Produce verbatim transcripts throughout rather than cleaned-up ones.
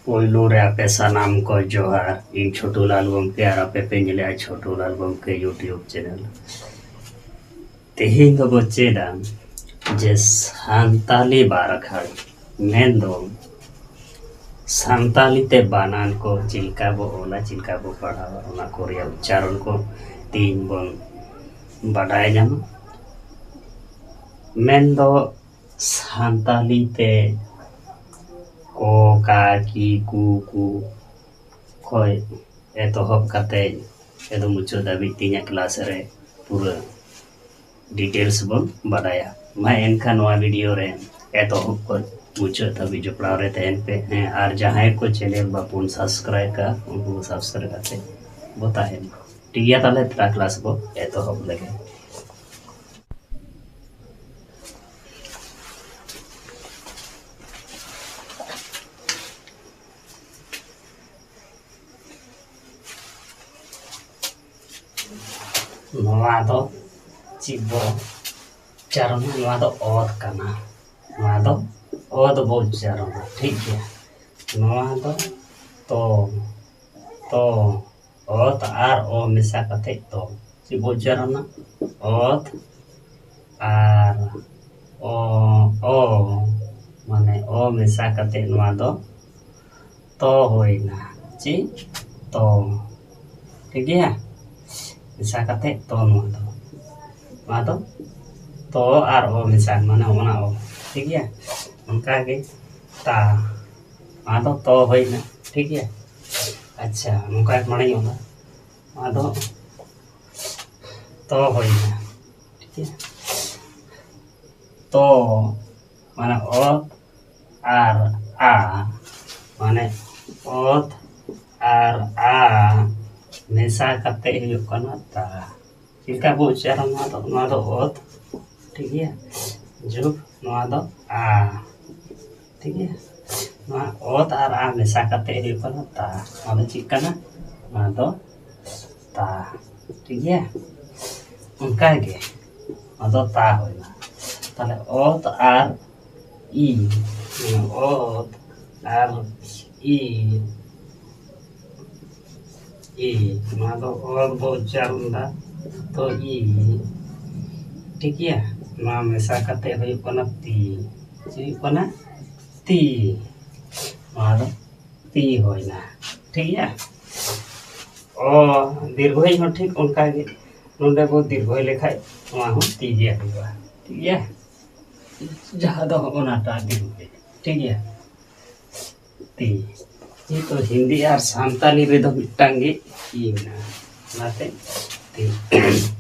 ᱯᱳᱭᱞᱳ ᱨᱮ ᱟᱯᱮ ᱥᱟᱱᱟᱢ ᱠᱚ ᱡᱚᱦᱟᱨ᱾ ᱤᱧ ᱪᱷᱳᱴᱩ ᱞᱟᱞ ᱜᱚᱢᱠᱮ ᱟᱨ ᱟᱯᱮ ᱯᱮ ᱧᱮᱞᱮᱜᱼᱟ ᱪᱷᱳᱴᱩ ᱞᱟᱞ ᱜᱚᱢᱠᱮ YouTube channel᱾ ᱛᱮᱦᱮᱧ ᱫᱚᱵᱚ ᱪᱮᱫᱟ ᱡᱮ ᱥᱟᱱᱛᱟᱞᱤ ᱵᱟᱨ ᱟᱠᱷᱟᱲ, ᱢᱮᱱᱫᱚ ᱥᱟᱱᱛᱟᱞᱤ ᱛᱮ ᱵᱟᱱᱟᱱ ᱠᱚ ᱪᱮᱫ ᱞᱮᱠᱟ ᱵᱚ ᱚᱞᱟ, ᱪᱮᱫ ᱞᱮᱠᱟ ᱵᱚ ᱯᱟᱲᱦᱟᱣᱟ, ᱚᱱᱟ ᱠᱚ ᱨᱮᱭᱟᱜ ᱩᱪᱪᱟᱨᱚᱱ ᱠᱚ ᱛᱮᱦᱮᱧ ᱵᱚᱱ ᱵᱟᱰᱟᱭ ᱧᱟᱢᱟ᱾ ᱢᱮᱱᱫᱚ ᱥᱟᱱᱛᱟᱞᱤ ᱛᱮ ᱠᱚ, ᱠᱟ, ᱠᱤ, ᱠᱩ, ᱠᱩ ᱠᱷᱚᱡ ᱮᱛᱚᱦᱚᱵ ᱠᱟᱛᱮ ᱮᱠᱫᱚᱢ ᱢᱩᱪᱟᱹᱫ ᱫᱷᱟᱹᱵᱤᱡ ᱛᱮᱦᱮᱧᱟᱜ class ᱨᱮ ᱯᱩᱨᱟᱹ details ᱵᱚᱱ ᱵᱟᱰᱟᱭᱟ᱾ ᱢᱟ ᱮᱱᱠᱷᱟᱱ ᱱᱚᱣᱟ video ᱨᱮ ᱮᱛᱚᱦᱚᱵ ᱠᱷᱚᱱ ᱢᱩᱪᱟᱹᱫ ᱫᱷᱟᱹᱵᱤᱡ ᱡᱚᱯᱲᱟᱣ ᱨᱮ ᱛᱟᱦᱮᱱ ᱯᱮ᱾ ᱦᱮᱸ, ᱟᱨ ᱡᱟᱦᱟᱸᱭ ᱠᱚ channel ᱵᱟᱵᱚᱱ subscribe ᱠᱟᱜᱼᱟ, ᱩᱱᱠᱩ subscribe ᱠᱟᱛᱮ ᱵᱚ ᱛᱟᱦᱮᱱ ᱢᱟ᱾ ᱴᱷᱤᱠ ᱜᱮᱭᱟ, ᱛᱟᱦᱞᱮ ᱛᱷᱚᱲᱟ class ᱵᱚ ᱮᱛᱚᱦᱚᱵ ᱞᱮᱜᱮ᱾ ᱱᱚᱣᱟ ᱫᱚ ᱪᱮᱫ ᱵᱚ ᱩᱪᱪᱟᱨᱚᱱᱟ? ᱱᱚᱣᱟ ᱫᱚ ᱚᱛ ᱠᱟᱱᱟ᱾ ᱱᱚᱣᱟ ᱫᱚ ᱚᱛ ᱵᱚ ᱩᱪᱪᱟᱨᱚᱱᱟ, ᱴᱷᱤᱠ ᱜᱮᱭᱟ᱾ ᱱᱚᱣᱟ ᱫᱚ ᱛᱚ, ᱛᱚ, ᱚᱛ ᱟᱨ ᱚ ᱢᱮᱥᱟ ᱠᱟᱛᱮ ᱛᱚ᱾ ᱪᱮᱫ ᱵᱚ ᱩᱪᱪᱟᱨᱚᱱᱟ? ᱚᱛ ᱟᱨ ᱚ, ᱚ, ᱢᱟᱱᱮ ᱚ ᱢᱮᱥᱟ ᱠᱟᱛᱮ ᱱᱚᱣᱟ ᱫᱚ ᱛᱚ ᱦᱩᱭᱱᱟ᱾ ᱪᱮᱫ? ᱛᱚ᱾ ᱴᱷᱤᱠ ᱜᱮᱭᱟ? ᱢᱮᱥᱟ ᱠᱟᱛᱮ ᱛᱚ ᱱᱚᱣᱟ ᱫᱚ᱾ ᱱᱚᱣᱟ ᱫᱚ ᱛᱚ ᱟᱨ ᱚ ᱢᱮᱥᱟ, ᱢᱟᱱᱮ ᱚᱱᱟ ᱚ᱾ ᱴᱷᱤᱠ ᱜᱮᱭᱟ? ᱚᱱᱠᱟ ᱜᱮ ᱛᱟ᱾ ᱱᱚᱣᱟ ᱫᱚ ᱛᱚ ᱦᱩᱭᱱᱟ᱾ ᱴᱷᱤᱠ ᱜᱮᱭᱟ? ᱟᱪᱪᱷᱟ, ᱱᱚᱝᱠᱟ ᱢᱟᱲᱟᱝ ᱤᱧ ᱚᱞᱟ᱾ ᱱᱚᱣᱟ ᱫᱚ ᱛᱚ ᱦᱩᱭᱱᱟ᱾ ᱴᱷᱤᱠ ᱜᱮᱭᱟ? ᱛᱚ ᱢᱟᱱᱮ ᱚᱛ ᱟᱨ ᱟ, ᱢᱟᱱᱮ ᱚᱛ ᱟᱨ ᱟ ᱢᱮᱥᱟ ᱠᱟᱛᱮ ᱦᱩᱭᱩᱜ ᱠᱟᱱᱟ ᱛᱟ᱾ ᱪᱮᱫ ᱞᱮᱠᱟ ᱵᱚ ᱩᱪᱪᱟᱨᱟ ᱱᱚᱣᱟ ᱫᱚ? ᱱᱚᱣᱟ ᱫᱚ ᱚᱛ, ᱴᱷᱤᱠ ᱜᱮᱭᱟ, ᱡᱩᱜᱽ ᱱᱚᱣᱟ ᱫᱚ ᱟ, ᱴᱷᱤᱠ ᱜᱮᱭᱟ᱾ ᱱᱚᱣᱟ ᱚᱛ ᱟᱨ ᱟ ᱢᱮᱥᱟ ᱠᱟᱛᱮ ᱦᱩᱭᱩᱜ ᱠᱟᱱᱟ ᱛᱟ᱾ ᱱᱚᱣᱟ ᱫᱚ ᱪᱮᱫ ᱠᱟᱱᱟ? ᱱᱚᱣᱟ ᱫᱚ ᱛᱟ, ᱴᱷᱤᱠ ᱜᱮᱭᱟ᱾ ᱚᱱᱠᱟ ᱜᱮ ᱱᱚᱣᱟ ᱫᱚ ᱛᱟ ᱦᱩᱭᱱᱟ᱾ ᱛᱟᱦᱞᱮ ᱚᱛ ᱟᱨ ᱤ, ᱚᱛ ᱟᱨ ᱤ, ᱤ, ᱱᱚᱣᱟ ᱫᱚ ᱚ ᱵᱚ ᱩᱪᱪᱟᱨᱚᱱ ᱫᱟ, ᱛᱚ ᱤ, ᱴᱷᱤᱠ ᱜᱮᱭᱟ᱾ ᱱᱚᱣᱟ ᱢᱮᱥᱟ ᱠᱟᱛᱮ ᱦᱩᱭᱩᱜ ᱠᱟᱱᱟ ᱛᱤ᱾ ᱪᱮᱫ ᱦᱩᱭᱩᱜ ᱠᱟᱱᱟ? ᱛᱤ᱾ ᱱᱚᱣᱟ ᱫᱚ ᱛᱤ ᱦᱩᱭᱱᱟ, ᱴᱷᱤᱠ ᱜᱮᱭᱟ᱾ ᱚ ᱫᱤᱨᱜᱷᱚᱭ ᱦᱚᱸ ᱴᱷᱤᱠ ᱚᱱᱠᱟ ᱜᱮ, ᱱᱚᱰᱮ ᱵᱚ ᱫᱤᱨᱜᱷᱚᱭ ᱞᱮᱠᱷᱟᱡ ᱱᱚᱣᱟ ᱦᱚᱸ ᱛᱤ ᱜᱮ ᱦᱩᱭᱩᱜᱼᱟ, ᱴᱷᱤᱠ ᱜᱮᱭᱟ᱾ ᱡᱟᱦᱟᱸ ᱫᱚ ᱦᱚᱸᱜᱼᱚ ᱱᱟᱴᱟᱜ ᱫᱤᱨᱜᱷᱚᱭ, ᱴᱷᱤᱠ ᱜᱮᱭᱟ᱾ ᱛᱤ᱾ ᱡᱮᱦᱮᱛᱩ ᱦᱤᱱᱫᱤ ᱟᱨ ᱥᱟᱱᱛᱟᱞᱤ ᱨᱮᱫᱚ ᱢᱤᱫᱴᱟᱝ ᱜᱮ ᱤ ᱢᱮᱱᱟᱜᱼᱟ, ᱚᱱᱟᱛᱮ ᱛᱤ᱾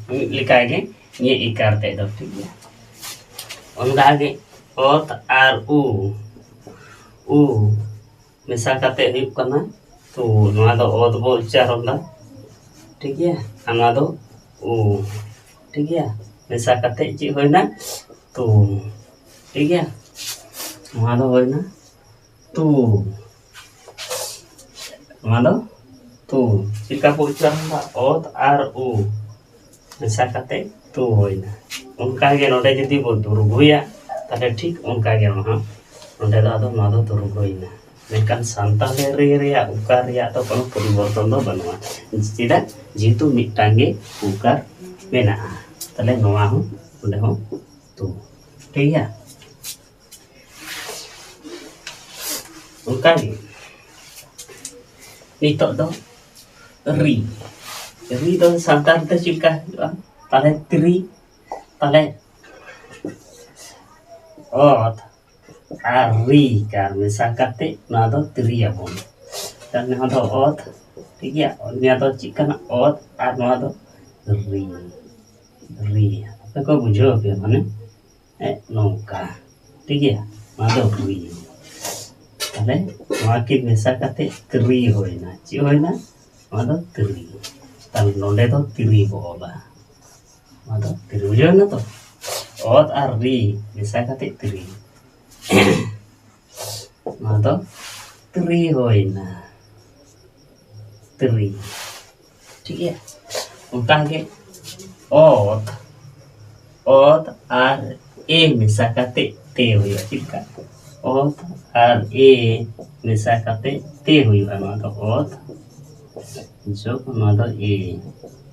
ᱢᱤᱫ ᱞᱮᱠᱟ ᱜᱮ ᱱᱤᱭᱟᱹ ᱤᱠᱟᱨ ᱛᱮᱫ ᱫᱚ, ᱴᱷᱤᱠ ᱜᱮᱭᱟ᱾ ᱚᱱᱠᱟ ᱜᱮ ᱚᱛ ᱟᱨ ᱩ, ᱩ ᱢᱮᱥᱟ ᱠᱟᱛᱮ ᱦᱩᱭᱩᱜ ᱠᱟᱱᱟ ᱛᱩ᱾ ᱱᱚᱣᱟ ᱫᱚ ᱚᱛ ᱵᱚ ᱩᱪᱪᱟᱨᱚᱱ ᱫᱟ, ᱴᱷᱤᱠ ᱜᱮᱭᱟ᱾ ᱟᱨ ᱱᱚᱣᱟ ᱫᱚ ᱩ, ᱴᱷᱤᱠ ᱜᱮᱭᱟ᱾ ᱢᱮᱥᱟ ᱠᱟᱛᱮ ᱪᱮᱫ ᱦᱩᱭᱱᱟ? ᱛᱩ, ᱴᱷᱤᱠ ᱜᱮᱭᱟ᱾ ᱱᱚᱣᱟ ᱫᱚ ᱦᱩᱭᱱᱟ ᱛᱩ᱾ ᱱᱚᱣᱟ ᱫᱚ ᱛᱩ᱾ ᱪᱮᱫ ᱞᱮᱠᱟ ᱵᱚ ᱩᱪᱪᱟᱨᱚᱱ ᱫᱟ? ᱚᱛ ᱟᱨ ᱩ ᱢᱮᱥᱟ ᱠᱟᱛᱮ ᱛᱩ ᱦᱩᱭᱱᱟ᱾ ᱚᱱᱠᱟ ᱜᱮ ᱱᱚᱰᱮ ᱡᱩᱫᱤ ᱵᱚ ᱫᱩᱨᱜᱷᱚᱭᱟ, ᱛᱟᱦᱞᱮ ᱴᱷᱤᱠ ᱚᱱᱠᱟ ᱜᱮ ᱱᱚᱣᱟ ᱦᱚᱸ, ᱱᱚᱰᱮ ᱫᱚ ᱟᱫᱚ ᱱᱚᱣᱟ ᱫᱚ ᱫᱩᱨᱜᱷᱚᱭᱮᱱᱟ᱾ ᱢᱮᱱᱠᱷᱟᱱ ᱥᱟᱱᱛᱟᱲᱤ ᱨᱮᱭᱟᱜ ᱩᱠᱟᱨ ᱨᱮᱭᱟᱜ ᱫᱚ ᱠᱳᱱᱳ ᱯᱚᱨᱤᱵᱚᱨᱛᱚᱱ ᱫᱚ ᱵᱟᱹᱱᱩᱜᱼᱟ᱾ ᱪᱮᱫᱟᱜ? ᱡᱮᱦᱮᱛᱩ ᱢᱤᱫᱴᱟᱝ ᱜᱮ ᱩᱠᱟᱨ ᱢᱮᱱᱟᱜᱼᱟ, ᱛᱟᱦᱞᱮ ᱱᱚᱣᱟ ᱦᱚᱸ ᱚᱸᱰᱮ ᱦᱚᱸ ᱛᱩ, ᱴᱷᱤᱠ ᱜᱮᱭᱟ᱾ ᱚᱱᱠᱟ ᱜᱮ ᱱᱤᱛᱚᱜ ᱫᱚ ᱨᱤ, ᱨᱤ ᱫᱚ ᱥᱟᱱᱛᱟᱲ ᱛᱮ ᱪᱮᱫ ᱞᱮᱠᱟ ᱦᱩᱭᱩᱜᱼᱟ? ᱛᱟᱦᱞᱮ ᱛᱨᱤ, ᱛᱟᱦᱞᱮ ᱚᱛ ᱟᱨ ᱨᱤ ᱠᱟᱨ ᱢᱮᱥᱟ ᱠᱟᱛᱮ ᱱᱚᱣᱟ ᱫᱚ ᱛᱨᱤ ᱟᱵᱚᱱ᱾ ᱛᱟᱦᱞᱮ ᱱᱚᱣᱟ ᱫᱚ ᱚᱛ, ᱴᱷᱤᱠ ᱜᱮᱭᱟ᱾ ᱱᱚᱣᱟ ᱫᱚ ᱪᱮᱫ ᱠᱟᱱᱟ? ᱚᱛ ᱟᱨ ᱱᱚᱣᱟ ᱫᱚ ᱨᱤ, ᱨᱤ᱾ ᱟᱯᱮ ᱠᱚ ᱵᱩᱡᱷᱟᱹᱣ ᱯᱮ, ᱢᱟᱱᱮ ᱦᱮᱸ, ᱱᱚᱝᱠᱟ, ᱴᱷᱤᱠ ᱜᱮᱭᱟ᱾ ᱱᱚᱣᱟ ᱫᱚ ᱨᱤ᱾ ᱛᱟᱦᱞᱮ ᱱᱚᱣᱟ ᱠᱤᱱ ᱢᱮᱥᱟ ᱠᱟᱛᱮ ᱛᱨᱤ ᱦᱩᱭᱱᱟ᱾ ᱪᱮᱫ ᱦᱩᱭᱱᱟ? ᱱᱚᱣᱟ ᱫᱚ ᱛᱨᱤ᱾ ᱛᱟᱦᱞᱮ ᱱᱚᱰᱮ ᱫᱚ ᱛᱨᱤ ᱵᱚ ᱚᱞᱟ᱾ ᱱᱚᱣᱟ ᱫᱚ ᱛᱨᱤ, ᱵᱩᱡᱷᱟᱹᱣ ᱮᱱᱟ ᱛᱚ? ᱚᱛ ᱟᱨ ᱨᱤ ᱢᱮᱥᱟ ᱠᱟᱛᱮ ᱛᱨᱤ᱾ ᱱᱚᱣᱟ ᱫᱚ ᱛᱨᱤ ᱦᱩᱭᱱᱟ, ᱛᱨᱤ᱾ ᱴᱷᱤᱠ ᱜᱮᱭᱟ᱾ ᱚᱱᱠᱟ ᱜᱮ ᱚᱛ, ᱚᱛ ᱟᱨ ᱮ ᱢᱮᱥᱟ ᱠᱟᱛᱮ ᱛᱮ ᱦᱩᱭᱩᱜᱼᱟ᱾ ᱪᱮᱫ ᱞᱮᱠᱟ? ᱚᱛ ᱟᱨ ᱮ ᱢᱮᱥᱟ ᱠᱟᱛᱮ ᱛᱮ ᱦᱩᱭᱩᱜᱼᱟ᱾ ᱱᱚᱣᱟ ᱫᱚ ᱚᱛ ᱡᱳᱜ ᱱᱚᱣᱟ ᱫᱚ ᱮ,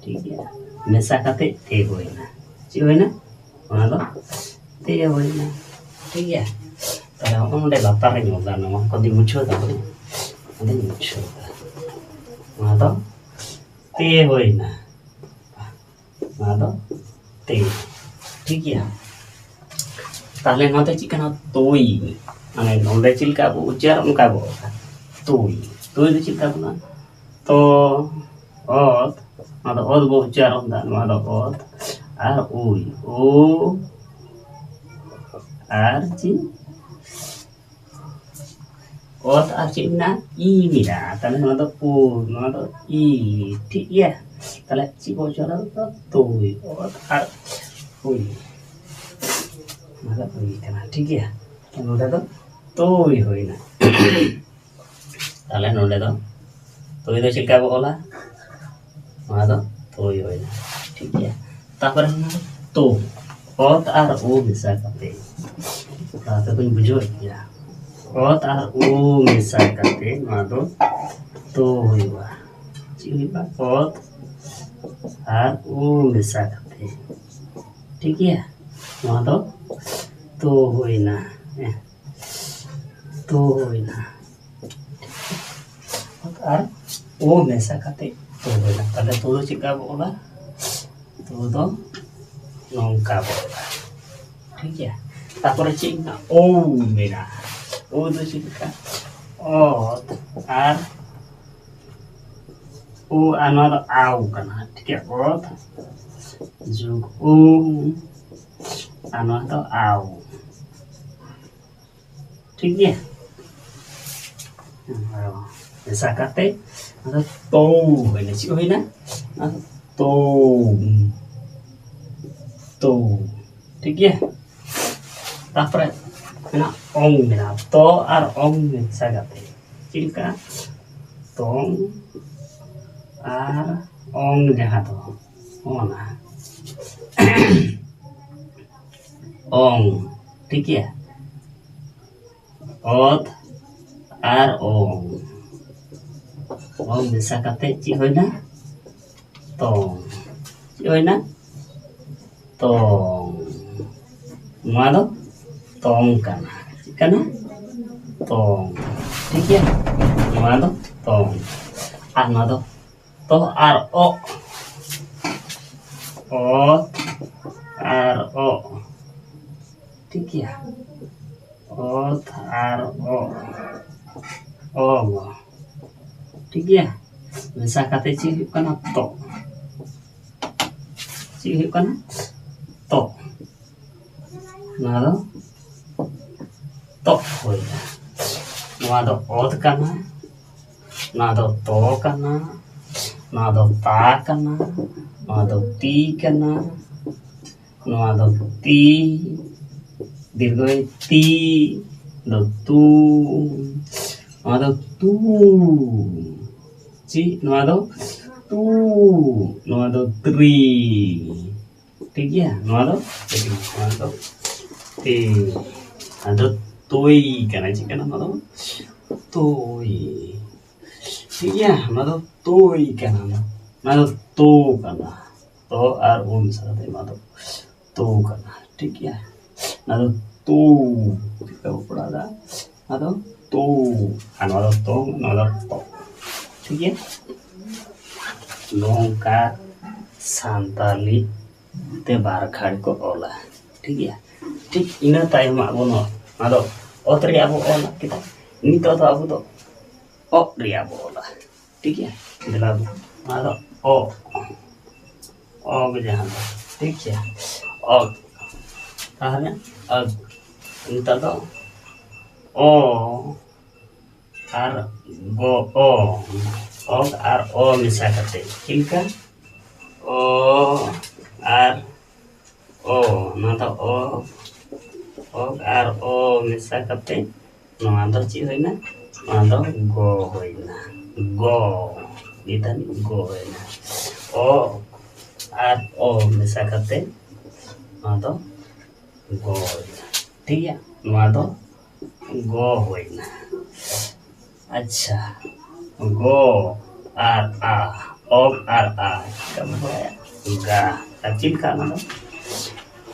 ᱴᱷᱤᱠ ᱜᱮᱭᱟ, ᱢᱮᱥᱟ ᱠᱟᱛᱮ ᱛᱮ ᱦᱩᱭᱱᱟ᱾ ᱪᱮᱫ ᱦᱩᱭᱱᱟ? ᱱᱚᱣᱟ ᱫᱚ ᱛᱮ ᱦᱩᱭᱱᱟ, ᱴᱷᱤᱠ ᱜᱮᱭᱟ᱾ ᱛᱟᱦᱞᱮ ᱦᱚᱸᱜᱼᱚ ᱱᱚᱰᱮ ᱞᱟᱛᱟᱨ ᱨᱮᱧ ᱚᱞ ᱫᱟ, ᱱᱚᱣᱟ ᱠᱚᱫᱚᱧ ᱢᱩᱪᱷᱟᱹᱣ ᱫᱟ, ᱵᱚᱞᱮ ᱟᱫᱚᱧ ᱢᱩᱪᱷᱟᱹᱣ ᱫᱟ᱾ ᱱᱚᱣᱟ ᱫᱚ ᱛᱮ ᱦᱩᱭᱱᱟ, ᱱᱚᱣᱟ ᱫᱚ ᱛᱮ, ᱴᱷᱤᱠ ᱜᱮᱭᱟ᱾ ᱛᱟᱦᱞᱮ ᱱᱚᱣᱟ ᱫᱚ ᱪᱮᱫ ᱠᱟᱱᱟ? ᱛᱩᱭ᱾ ᱢᱟᱱᱮ ᱱᱚᱰᱮ ᱪᱮᱫ ᱞᱮᱠᱟ ᱟᱵᱚ ᱩᱪᱪᱟᱨ, ᱚᱱᱠᱟ ᱵᱚ ᱚᱞᱟ᱾ ᱛᱩᱭ, ᱛᱩᱭ ᱫᱚ ᱪᱮᱫ ᱞᱮᱠᱟ ᱵᱚᱱᱟ? ᱛᱚ, ᱚᱛ, ᱱᱚᱣᱟ ᱫᱚ ᱚᱛ ᱵᱚ ᱩᱪᱪᱟᱨᱚᱱ ᱫᱟ, ᱱᱚᱣᱟ ᱫᱚ ᱚᱛ ᱟᱨ ᱩᱭ, ᱳ ᱟᱨ ᱪᱮᱫ? ᱚᱛ ᱟᱨ ᱪᱮᱫ ᱢᱮᱱᱟᱜᱼᱟ? ᱤ ᱢᱮᱱᱟᱜᱼᱟ᱾ ᱛᱟᱦᱞᱮ ᱱᱚᱣᱟ ᱫᱚ ᱳ, ᱱᱚᱣᱟ ᱫᱚ ᱤ, ᱴᱷᱤᱠ ᱜᱮᱭᱟ᱾ ᱛᱟᱦᱞᱮ ᱪᱮᱫ ᱵᱚ ᱚᱪᱚᱜᱼᱟ? ᱱᱚᱣᱟ ᱫᱚ ᱛᱩᱭ, ᱚᱛ ᱟᱨ ᱩᱭ, ᱱᱚᱣᱟ ᱫᱚ ᱩᱭ ᱠᱟᱱᱟ, ᱴᱷᱤᱠ ᱜᱮᱭᱟ᱾ ᱱᱚᱰᱮ ᱫᱚ ᱛᱩᱭ ᱦᱩᱭᱱᱟ᱾ ᱛᱟᱦᱞᱮ ᱱᱚᱰᱮ ᱫᱚ ᱛᱩᱭ ᱫᱚ ᱪᱮᱫ ᱞᱮᱠᱟ ᱵᱚ ᱚᱞᱟ? ᱱᱚᱣᱟ ᱫᱚ ᱛᱩᱭ ᱦᱩᱭᱱᱟ, ᱴᱷᱤᱠ ᱜᱮᱭᱟ᱾ ᱛᱟᱨᱯᱚᱨᱮ ᱢᱮᱱᱟᱜᱼᱟ ᱛᱳ, ᱚᱛ ᱟᱨ ᱳ ᱢᱮᱥᱟ ᱠᱟᱛᱮ, ᱛᱟᱛᱮ ᱵᱚᱱ ᱵᱩᱡᱷᱟᱹᱣᱮᱫ ᱜᱮᱭᱟ, ᱚᱛ ᱟᱨ ᱳ ᱢᱮᱥᱟ ᱠᱟᱛᱮ ᱱᱚᱣᱟ ᱫᱚ ᱛᱳ ᱦᱩᱭᱩᱜᱼᱟ᱾ ᱪᱮᱫ ᱦᱩᱭᱩᱜᱼᱟ? ᱚᱛ ᱟᱨ ᱳ ᱢᱮᱥᱟ ᱠᱟᱛᱮ, ᱴᱷᱤᱠ ᱜᱮᱭᱟ᱾ ᱱᱚᱣᱟ ᱫᱚ ᱛᱳ ᱦᱩᱭᱱᱟ, ᱦᱮᱸ, ᱛᱳ ᱦᱩᱭᱱᱟ᱾ ᱟᱨ ᱳ ᱢᱮᱥᱟ ᱠᱟᱛᱮ ᱛᱳ ᱦᱩᱭᱱᱟ᱾ ᱛᱟᱦᱞᱮ ᱛᱳ ᱫᱚ ᱪᱮᱫ ᱞᱮᱠᱟ ᱵᱚ ᱚᱞᱟ? ᱛᱳ ᱫᱚ ᱱᱚᱝᱠᱟ ᱵᱚ ᱚᱞᱟ, ᱴᱷᱤᱠ ᱜᱮᱭᱟ᱾ ᱛᱟᱨᱯᱚᱨᱮ ᱪᱮᱫ ᱢᱮᱱᱟᱜᱼᱟ? ᱳ ᱢᱮᱱᱟᱜᱼᱟ᱾ ᱳ ᱫᱚ ᱪᱮᱫ ᱞᱮᱠᱟ? ᱚᱛ ᱟᱨ ᱳ, ᱟᱨ ᱱᱚᱣᱟ ᱫᱚ ᱟᱣ ᱠᱟᱱᱟ, ᱴᱷᱤᱠ ᱜᱮᱭᱟ᱾ ᱚᱛ ᱡᱳᱜ ᱳ ᱟᱨ ᱱᱚᱣᱟ ᱫᱚ ᱟᱣ, ᱴᱷᱤᱠ ᱜᱮᱭᱟ᱾ ᱢᱮᱥᱟ ᱠᱟᱛᱮ ᱟᱫᱚ ᱛᱳ ᱦᱩᱭᱱᱟ᱾ ᱪᱮᱫ ᱦᱩᱭᱱᱟ? ᱟᱫᱚ ᱛᱳ, ᱛᱳ, ᱴᱷᱤᱠ ᱜᱮᱭᱟ᱾ ᱛᱟᱨᱯᱚᱨᱮ ᱢᱮᱱᱟᱜᱼᱟ ᱚᱝ, ᱢᱮᱱᱟᱜᱼᱟ ᱛᱚ ᱟᱨ ᱚᱝ ᱢᱮᱥᱟ ᱠᱟᱛᱮ ᱪᱮᱫ ᱞᱮᱠᱟ? ᱛᱚᱝ ᱟᱨ ᱚᱝ, ᱡᱟᱦᱟᱸ ᱫᱚ ᱚᱱᱟ ᱚᱝ, ᱴᱷᱤᱠ ᱜᱮᱭᱟ᱾ ᱚᱛ ᱟᱨ ᱚᱝ, ᱚᱝ ᱢᱮᱥᱟ ᱠᱟᱛᱮ ᱪᱮᱫ ᱦᱩᱭᱱᱟ? ᱛᱚᱝ᱾ ᱪᱮᱫ ᱦᱩᱭᱱᱟ? ᱛᱚᱝ᱾ ᱱᱚᱣᱟ ᱫᱚ ᱛᱚᱝ ᱠᱟᱱᱟ᱾ ᱪᱮᱫ ᱠᱟᱱᱟ? ᱛᱚᱝ᱾ ᱴᱷᱤᱠ ᱜᱮᱭᱟ, ᱱᱚᱣᱟ ᱫᱚ ᱛᱚᱝ᱾ ᱟᱨ ᱱᱚᱣᱟ ᱫᱚ ᱛᱚ ᱟᱨ ᱚ, ᱚ ᱟᱨ ᱚ᱾ ᱴᱷᱤᱠ ᱜᱮᱭᱟ, ᱚᱛ ᱟᱨ ᱚ, ᱚ᱾ ᱴᱷᱤᱠ ᱜᱮᱭᱟ, ᱢᱮᱥᱟ ᱠᱟᱛᱮ ᱪᱮᱫ ᱦᱩᱭᱩᱜ ᱠᱟᱱᱟ? ᱛᱚ᱾ ᱪᱮᱫ ᱦᱩᱭᱩᱜ ᱠᱟᱱᱟ? ᱛᱚ᱾ ᱱᱚᱣᱟ ᱫᱚ ᱛᱚ ᱦᱩᱭᱱᱟ᱾ ᱱᱚᱣᱟ ᱫᱚ ᱚᱛ ᱠᱟᱱᱟ, ᱱᱚᱣᱟ ᱫᱚ ᱛᱚ ᱠᱟᱱᱟ, ᱱᱚᱣᱟ ᱫᱚ ᱛᱟ ᱠᱟᱱᱟ, ᱱᱚᱣᱟ ᱫᱚ ᱛᱤ ᱠᱟᱱᱟ, ᱱᱚᱣᱟ ᱫᱚ ᱛᱤ, ᱫᱤᱨᱜᱷᱚᱭ ᱛᱤ, ᱫᱚ ᱛᱩ, ᱱᱚᱣᱟ ᱫᱚ ᱛᱩ᱾ ᱪᱮᱫ? ᱱᱚᱣᱟ ᱫᱚ ᱛᱩ, ᱱᱚᱣᱟ ᱫᱚ ᱛᱨᱤ᱾ ᱴᱷᱤᱠ ᱜᱮᱭᱟ, ᱱᱚᱣᱟ ᱫᱚ ᱛᱤ, ᱱᱚᱣᱟ ᱫᱚ ᱛᱤ᱾ ᱟᱫᱚ ᱛᱩᱭ ᱠᱟᱱᱟ, ᱪᱮᱫ ᱠᱟᱱᱟ ᱱᱚᱣᱟ ᱫᱚ? ᱛᱩᱭ᱾ ᱴᱷᱤᱠ ᱜᱮᱭᱟ, ᱱᱚᱣᱟ ᱫᱚ ᱛᱩᱭ ᱠᱟᱱᱟ, ᱱᱚᱣᱟ ᱫᱚ ᱛᱩ ᱠᱟᱱᱟ᱾ ᱛᱚ ᱟᱨ ᱩ ᱢᱮᱥᱟ ᱠᱟᱛᱮ ᱱᱚᱣᱟ ᱫᱚ ᱛᱩ ᱠᱟᱱᱟ᱾ ᱴᱷᱤᱠ ᱜᱮᱭᱟ, ᱱᱚᱣᱟ ᱫᱚ ᱛᱩ᱾ ᱪᱮᱫ ᱞᱮᱠᱟ ᱵᱚ ᱯᱟᱲᱦᱟᱣ ᱫᱟ? ᱱᱚᱣᱟ ᱫᱚ ᱛᱩ, ᱟᱨ ᱱᱚᱣᱟ ᱫᱚ ᱛᱚ, ᱱᱚᱣᱟ ᱫᱚ ᱛᱚ᱾ ᱴᱷᱤᱠ ᱜᱮᱭᱟ, ᱱᱚᱝᱠᱟ ᱥᱟᱱᱛᱟᱞᱤ ᱛᱮ ᱵᱟᱨ ᱜᱷᱟᱹᱲᱤ ᱠᱚ ᱚᱞᱟ᱾ ᱴᱷᱤᱠ ᱜᱮᱭᱟ, ᱴᱷᱤᱠ ᱤᱱᱟᱹ ᱛᱟᱭᱚᱢ ᱟᱵᱚ ᱱᱚᱣᱟ, ᱱᱚᱣᱟ ᱫᱚ ᱚᱛ ᱨᱮᱭᱟᱜ ᱵᱚ ᱚᱞ ᱠᱮᱫᱟ᱾ ᱱᱤᱛᱚᱜ ᱫᱚ ᱟᱵᱚ ᱫᱚ ᱚᱜ ᱨᱮᱭᱟᱜ ᱵᱚ ᱚᱞᱟ᱾ ᱴᱷᱤᱠ ᱜᱮᱭᱟ, ᱫᱮᱞᱟ ᱵᱚ, ᱱᱚᱣᱟ ᱫᱚ ᱚ, ᱚ ᱜᱮ ᱡᱟᱦᱟᱸ ᱫᱚ, ᱴᱷᱤᱠ ᱜᱮᱭᱟ, ᱚ᱾ ᱛᱟᱦᱚᱞᱮ ᱚ, ᱱᱤᱛᱚᱜ ᱫᱚ ᱚ ᱟᱨ ᱜᱚ, ᱚ, ᱚ ᱟᱨ ᱚ ᱢᱮᱥᱟ ᱠᱟᱛᱮ ᱪᱮᱫ ᱞᱮᱠᱟ? ᱚ ᱟᱨ ᱚ, ᱱᱚᱣᱟ ᱫᱚ ᱚ, ᱚ ᱟᱨ ᱚ ᱢᱮᱥᱟ ᱠᱟᱛᱮ ᱱᱚᱣᱟ ᱫᱚ ᱪᱮᱫ ᱦᱩᱭᱱᱟ? ᱱᱚᱣᱟ ᱫᱚ ᱜᱚ ᱦᱩᱭᱱᱟ, ᱜᱚ᱾ ᱱᱤᱛᱟᱹᱱᱤᱡ ᱜᱚ ᱦᱩᱭᱱᱟ, ᱚ ᱟᱨ ᱚ ᱢᱮᱥᱟ ᱠᱟᱛᱮ ᱱᱚᱣᱟ ᱫᱚ ᱜᱚ ᱦᱩᱭᱱᱟ᱾ ᱴᱷᱤᱠ ᱜᱮᱭᱟ, ᱱᱚᱣᱟ ᱫᱚ ᱜᱚ ᱦᱩᱭᱱᱟ᱾ ᱟᱪᱪᱷᱟ, ᱜᱚ ᱟᱨ ᱟ, ᱚᱜ ᱟᱨ ᱟ, ᱪᱮᱫ ᱞᱮᱠᱟ ᱵᱚᱱ ᱵᱟᱲᱟᱭᱟ? ᱜᱟ᱾ ᱟᱨ ᱪᱮᱫ ᱞᱮᱠᱟ ᱚᱱᱟ ᱫᱚ?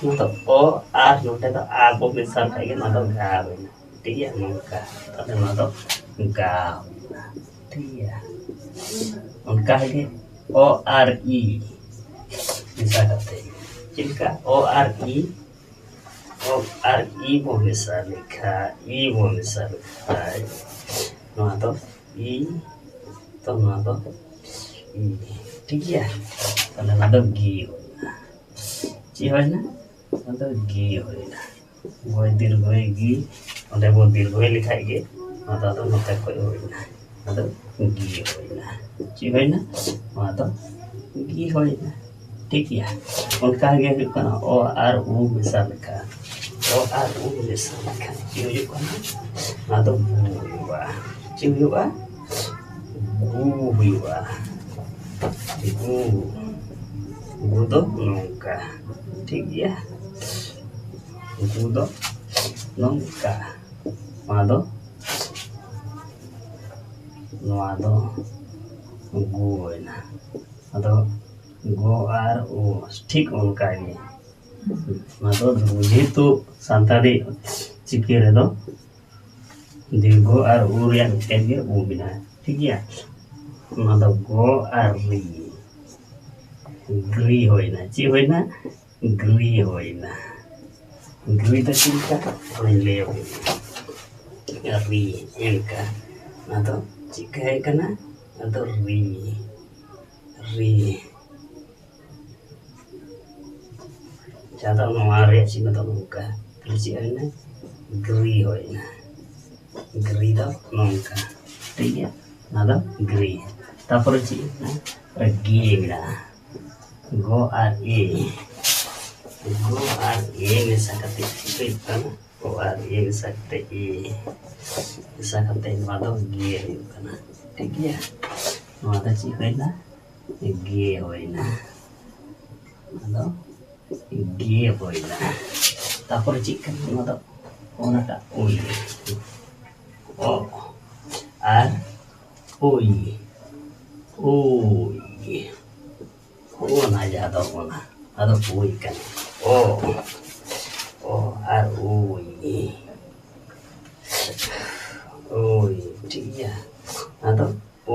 ᱱᱚᱣᱟ ᱫᱚ ᱚ ᱟᱨ ᱱᱚᱰᱮ ᱫᱚ ᱟ ᱵᱚ ᱢᱮᱥᱟ ᱞᱮᱠᱷᱟᱡ ᱜᱮ ᱱᱚᱣᱟ ᱫᱚ ᱜᱟ ᱦᱩᱭᱱᱟ᱾ ᱴᱷᱤᱠ ᱜᱮᱭᱟ, ᱱᱚᱝᱠᱟ᱾ ᱛᱟᱦᱞᱮ ᱱᱚᱣᱟ ᱫᱚ ᱜᱟ ᱦᱩᱭᱱᱟ᱾ ᱴᱷᱤᱠ ᱜᱮᱭᱟ, ᱚᱱᱠᱟ ᱜᱮ ᱚ ᱟᱨ ᱤ ᱢᱮᱥᱟ ᱠᱟᱛᱮ᱾ ᱪᱮᱫ ᱞᱮᱠᱟ? ᱚ ᱟᱨ ᱤ, ᱚ ᱟᱨ ᱤ ᱵᱚ ᱢᱮᱥᱟ ᱞᱮᱠᱷᱟᱡ, ᱤ ᱵᱚ ᱢᱮᱥᱟ ᱞᱮᱠᱷᱟᱡ, ᱱᱚᱣᱟ ᱫᱚ ᱤ, ᱛᱚ ᱱᱚᱣᱟ ᱫᱚ ᱤ᱾ ᱴᱷᱤᱠ ᱜᱮᱭᱟ, ᱛᱟᱦᱞᱮ ᱱᱚᱣᱟ ᱫᱚ ᱜᱤ ᱦᱩᱭᱱᱟ᱾ ᱪᱮᱫ ᱦᱩᱭᱱᱟ? ᱱᱚᱣᱟ ᱫᱚ ᱜᱤ ᱦᱩᱭᱱᱟ᱾ ᱜᱚᱭ ᱫᱤᱨᱜᱷᱚᱭ ᱜᱤ, ᱚᱸᱰᱮ ᱵᱚ ᱫᱤᱨᱜᱷᱚᱭ ᱞᱮᱠᱷᱟᱡ ᱜᱮ, ᱱᱚᱣᱟ ᱫᱚ ᱟᱫᱚ ᱱᱚᱛᱮ ᱠᱷᱚᱡ ᱦᱩᱭᱱᱟ᱾ ᱟᱫᱚ ᱜᱤ ᱦᱩᱭᱱᱟ᱾ ᱪᱮᱫ ᱦᱩᱭᱱᱟ? ᱱᱚᱣᱟ ᱫᱚ ᱜᱤ ᱦᱩᱭᱱᱟ᱾ ᱴᱷᱤᱠ ᱜᱮᱭᱟ? ᱚᱱᱠᱟ ᱜᱮ ᱦᱩᱭᱩᱜ ᱠᱟᱱᱟ ᱚ ᱟᱨ ᱩ ᱢᱮᱥᱟ ᱞᱮᱠᱷᱟᱱ, ᱚ ᱟᱨ ᱩ ᱢᱮᱥᱟ ᱞᱮᱠᱷᱟᱱ ᱪᱮᱫ ᱦᱩᱭᱩᱜ ᱠᱟᱱᱟ? ᱱᱚᱣᱟ ᱫᱚ ᱜᱩ ᱦᱩᱭᱩᱜᱼᱟ᱾ ᱪᱮᱫ ᱦᱩᱭᱩᱜᱼᱟ? ᱜᱩ ᱦᱩᱭᱩᱜᱼᱟ᱾ ᱜᱩ, ᱜᱩ ᱫᱚ ᱱᱚᱝᱠᱟ᱾ ᱴᱷᱤᱠ ᱜᱮᱭᱟ? ᱜᱩ ᱫᱚ ᱱᱚᱝᱠᱟ᱾ ᱱᱚᱣᱟ ᱫᱚ, ᱱᱚᱣᱟ ᱫᱚ ᱜᱩ ᱦᱩᱭᱱᱟ᱾ ᱟᱫᱚ ᱜᱚ ᱟᱨ ᱩ ᱴᱷᱤᱠ ᱚᱱᱠᱟ ᱜᱮ᱾ ᱱᱚᱣᱟ ᱫᱚ ᱡᱮᱦᱮᱛᱩ ᱥᱟᱱᱛᱟᱲᱤ ᱪᱤᱠᱤ ᱨᱮᱫᱚ ᱫᱤᱨᱜᱷᱚ ᱟᱨ ᱩ ᱨᱮᱭᱟᱜ ᱢᱤᱫᱴᱮᱱ ᱜᱮ ᱩ ᱢᱮᱱᱟᱜᱼᱟ᱾ ᱴᱷᱤᱠ ᱜᱮᱭᱟ? ᱱᱚᱣᱟ ᱫᱚ ᱜᱚ ᱟᱨ ᱨᱤ, ᱜᱨᱤ ᱦᱩᱭᱱᱟ᱾ ᱪᱮᱫ ᱦᱩᱭᱱᱟ? ᱜᱨᱤ ᱦᱩᱭᱱᱟ᱾ ᱜᱨᱤ ᱫᱚ ᱪᱮᱫ ᱞᱮᱠᱟ? ᱚᱱᱟᱧ ᱞᱟᱹᱭ ᱟᱵᱚᱱ ᱠᱟᱱᱟ᱾ ᱨᱤ, ᱮᱱᱠᱟ᱾ ᱚᱱᱟ ᱫᱚ ᱪᱮᱫ ᱦᱮᱡ ᱠᱟᱱᱟ? ᱚᱱᱟ ᱫᱚ ᱨᱤ, ᱨᱤ᱾ ᱡᱟᱦᱟᱸ ᱫᱚ ᱱᱚᱣᱟ ᱨᱮᱭᱟᱜ ᱪᱤᱱᱦᱟᱹ ᱫᱚ ᱱᱚᱝᱠᱟ᱾ ᱛᱟᱦᱞᱮ ᱪᱮᱫ ᱦᱩᱭᱱᱟ? ᱜᱨᱤ ᱦᱩᱭᱱᱟ᱾ ᱜᱨᱤ ᱫᱚ ᱱᱚᱝᱠᱟ᱾ ᱴᱷᱤᱠ ᱜᱮᱭᱟ? ᱚᱱᱟ ᱫᱚ ᱜᱨᱤ᱾ ᱛᱟᱯᱚᱨᱮ ᱪᱮᱫ ᱦᱩᱭᱱᱟ? ᱜᱮ ᱢᱮᱱᱟᱜᱼᱟ᱾ ᱜᱚ ᱟᱨ ᱮ, ᱜᱚ ᱟᱨ ᱮ ᱢᱮᱥᱟ ᱠᱟᱛᱮ ᱪᱮᱫ ᱦᱩᱭᱩᱜ ᱠᱟᱱᱟ? ᱜᱚ ᱟᱨ ᱮ ᱢᱮᱥᱟ ᱠᱟᱛᱮ ᱮ, ᱢᱮᱥᱟ ᱠᱟᱛᱮ ᱱᱚᱣᱟ ᱫᱚ ᱜᱮ ᱦᱩᱭᱩᱜ ᱠᱟᱱᱟ᱾ ᱴᱷᱤᱠ ᱜᱮᱭᱟ? ᱱᱚᱣᱟ ᱫᱚ ᱪᱮᱫ ᱦᱩᱭᱱᱟ? ᱜᱮ ᱦᱩᱭᱱᱟ᱾ ᱟᱫᱚ ᱜᱮ ᱦᱩᱭᱱᱟ᱾ ᱛᱟᱯᱚᱨᱮ ᱪᱮᱫ ᱠᱟᱱᱟ ᱱᱚᱣᱟ ᱫᱚ? ᱚᱱᱟᱴᱟᱜ ᱩᱭ᱾ ᱚ ᱟᱨ ᱩᱭ᱾ ᱩᱭ᱾ ᱚᱱᱟ ᱡᱟᱦᱟᱸ ᱫᱚ ᱚᱱᱟ, ᱟᱫᱚ ᱩᱭ ᱠᱟᱱᱟ᱾ ᱚ᱾ ᱚ ᱟᱨ ᱩᱭ᱾ ᱩᱭ, ᱴᱷᱤᱠ ᱜᱮᱭᱟ᱾ ᱟᱫᱚ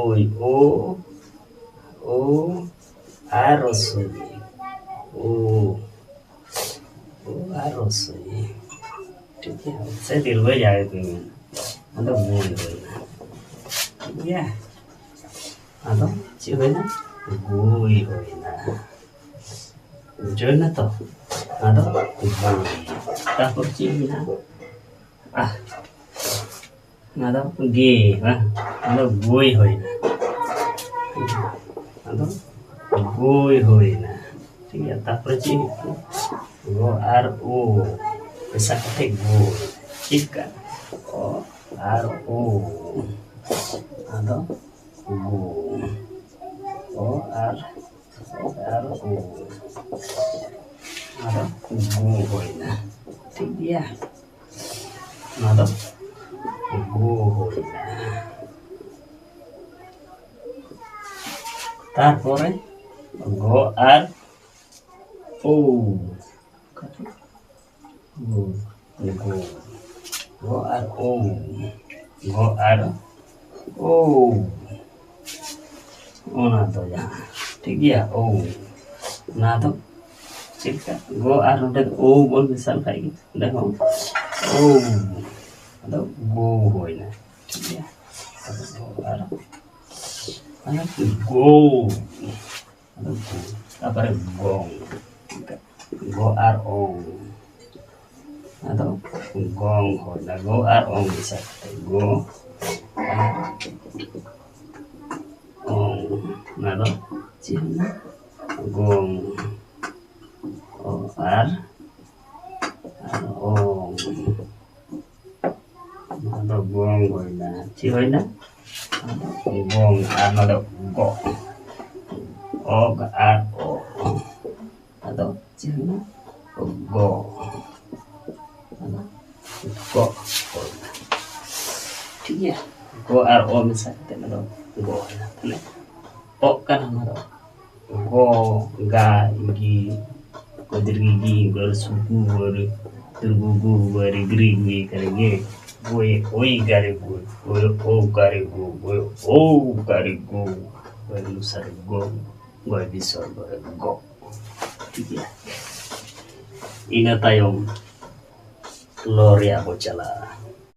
ᱩᱭ, ᱳ, ᱳ, ᱟᱨ ᱦᱨᱚᱥᱣ ᱤ, ᱳ, ᱳ, ᱟᱨ ᱦᱨᱚᱥᱣ ᱤ᱾ ᱴᱷᱤᱠ ᱜᱮᱭᱟ, ᱥᱮ ᱫᱤᱨᱜᱷᱚ ᱡᱟᱦᱟᱸ ᱜᱮ ᱦᱩᱭᱮᱱ, ᱟᱫᱚ ᱜᱩᱭ ᱦᱩᱭᱱᱟ᱾ ᱴᱷᱤᱠ ᱜᱮᱭᱟ, ᱟᱫᱚ ᱪᱮᱫ ᱦᱩᱭᱱᱟ? ᱜᱩᱭ ᱦᱩᱭᱱᱟ᱾ ᱵᱩᱡᱷᱟᱹᱣ ᱮᱱᱟ ᱛᱚ? ᱟᱫᱚ ᱜᱩᱭ᱾ ᱛᱟᱨᱯᱚᱨ ᱪᱮᱫ ᱦᱩᱭᱱᱟ? ᱟᱦ, ᱚᱱᱟ ᱫᱚ ᱜᱮ, ᱵᱟᱝ? ᱚᱱᱟ ᱫᱚ ᱜᱩᱭ ᱦᱩᱭᱱᱟ᱾ ᱟᱫᱚ ᱜᱩᱭ ᱦᱩᱭᱱᱟ᱾ ᱴᱷᱤᱠ ᱜᱮᱭᱟ, ᱛᱟᱨᱯᱚᱨᱮ ᱪᱮᱫ ᱦᱩᱭᱩᱜ ᱠᱟᱱᱟ? ᱜᱚ ᱟᱨ ᱳ ᱢᱮᱥᱟ ᱠᱟᱛᱮ ᱜᱩ᱾ ᱪᱮᱫ ᱠᱟᱱᱟ? ᱚ ᱟᱨ ᱳ᱾ ᱟᱫᱚ ᱜᱩ᱾ ᱚ ᱟᱨ, ᱚ ᱟᱨ ᱳ᱾ ᱟᱫᱚ ᱜᱩ ᱦᱩᱭᱱᱟ᱾ ᱴᱷᱤᱠ ᱜᱮᱭᱟ? ᱱᱚᱣᱟ ᱫᱚ ᱜᱩ ᱦᱩᱭᱱᱟ᱾ ᱛᱟᱨᱯᱚᱨᱮ ᱜᱚ ᱟᱨ ᱳ᱾ ᱜᱩ, ᱜᱩ᱾ ᱜᱚ ᱟᱨ ᱳ᱾ ᱜᱚ ᱟᱨ ᱳ᱾ ᱚᱱᱟ ᱫᱚ ᱡᱟᱦᱟᱸ, ᱴᱷᱤᱠ ᱜᱮᱭᱟ? ᱳ᱾ ᱚᱱᱟ ᱫᱚ ᱪᱮᱫ ᱞᱮᱠᱟ? ᱜᱚ ᱟᱨ ᱱᱚᱰᱮ ᱫᱚ ᱳ ᱵᱚᱱ ᱢᱮᱥᱟ ᱞᱮᱠᱷᱟᱡ ᱜᱮ, ᱚᱸᱰᱮ ᱦᱚᱸ ᱳ᱾ ᱟᱫᱚ ᱜᱳ ᱦᱩᱭᱱᱟ, ᱴᱷᱤᱠ ᱜᱮᱭᱟ? ᱟᱫᱚ ᱜᱚ ᱟᱨ, ᱟᱨ ᱜᱳ᱾ ᱟᱫᱚ ᱜᱳ᱾ ᱛᱟᱨᱯᱚᱨᱮ ᱜᱚᱝ᱾ ᱜᱚ ᱟᱨ ᱚᱝ᱾ ᱟᱫᱚ ᱜᱚᱝ ᱦᱩᱭᱱᱟ, ᱜᱚ ᱟᱨ ᱚᱝ ᱢᱮᱥᱟ ᱠᱟᱛᱮ, ᱜᱚ ᱟᱨ ᱚᱝ᱾ ᱚᱱᱟ ᱫᱚ ᱪᱮᱫ ᱦᱩᱭᱱᱟ? ᱜᱚᱝ᱾ ᱚ ᱟᱨ, ᱟᱨ ᱚᱝ᱾ ᱱᱚᱣᱟ ᱫᱚ ᱜᱚᱝ ᱦᱩᱭᱱᱟ᱾ ᱪᱮᱫ ᱦᱩᱭᱱᱟ? ᱜᱚᱝ᱾ ᱟᱨ ᱱᱚᱰᱮ ᱜᱚ᱾ ᱚ ᱟᱨ ᱚ᱾ ᱟᱫᱚ ᱪᱮᱫ ᱦᱩᱭᱱᱟ? ᱜᱚ᱾ ᱟᱫᱚ ᱜᱚᱜ᱾ ᱴᱷᱤᱠ ᱜᱮᱭᱟ, ᱜᱚ ᱟᱨ ᱚ ᱢᱮᱥᱟ ᱠᱟᱛᱮ ᱚᱱᱟ ᱫᱚ ᱜᱚ ᱦᱩᱭᱱᱟ᱾ ᱛᱟᱦᱞᱮ ᱚᱜ ᱠᱟᱱᱟ ᱚᱱᱟ ᱫᱚ ᱜᱚ, ᱜᱟ, ᱜᱤ, ᱜᱚ ᱫᱤᱨᱜᱷᱤ ᱜᱤ, ᱜᱚ ᱨᱩᱥᱩ ᱜᱩ, ᱜᱚ ᱨᱩ ᱫᱩᱨᱜᱩ ᱜᱩ, ᱜᱚ ᱨᱤ ᱜᱨᱤ ᱜᱩᱭ ᱠᱟᱨᱮ ᱜᱮ, ᱜᱚᱭ ᱳᱭ ᱜᱟᱨᱮ ᱜᱩ, ᱜᱚᱭ ᱳ ᱜᱟᱨᱮ ᱜᱩ, ᱜᱚᱭ ᱳ ᱜᱟᱨᱮ ᱜᱩ, ᱜᱚᱭ ᱞᱩᱥᱟᱨ ᱜᱚ, ᱜᱚᱭ ᱵᱤᱥᱚᱨᱜᱚ ᱨᱮ ᱜᱚ᱾ ᱴᱷᱤᱠ ᱜᱮᱭᱟ᱾ ᱤᱱᱟᱹ ᱛᱟᱭᱚᱢ ᱞᱚ ᱨᱮᱭᱟᱜ ᱵᱚ ᱪᱟᱞᱟᱜᱼᱟ᱾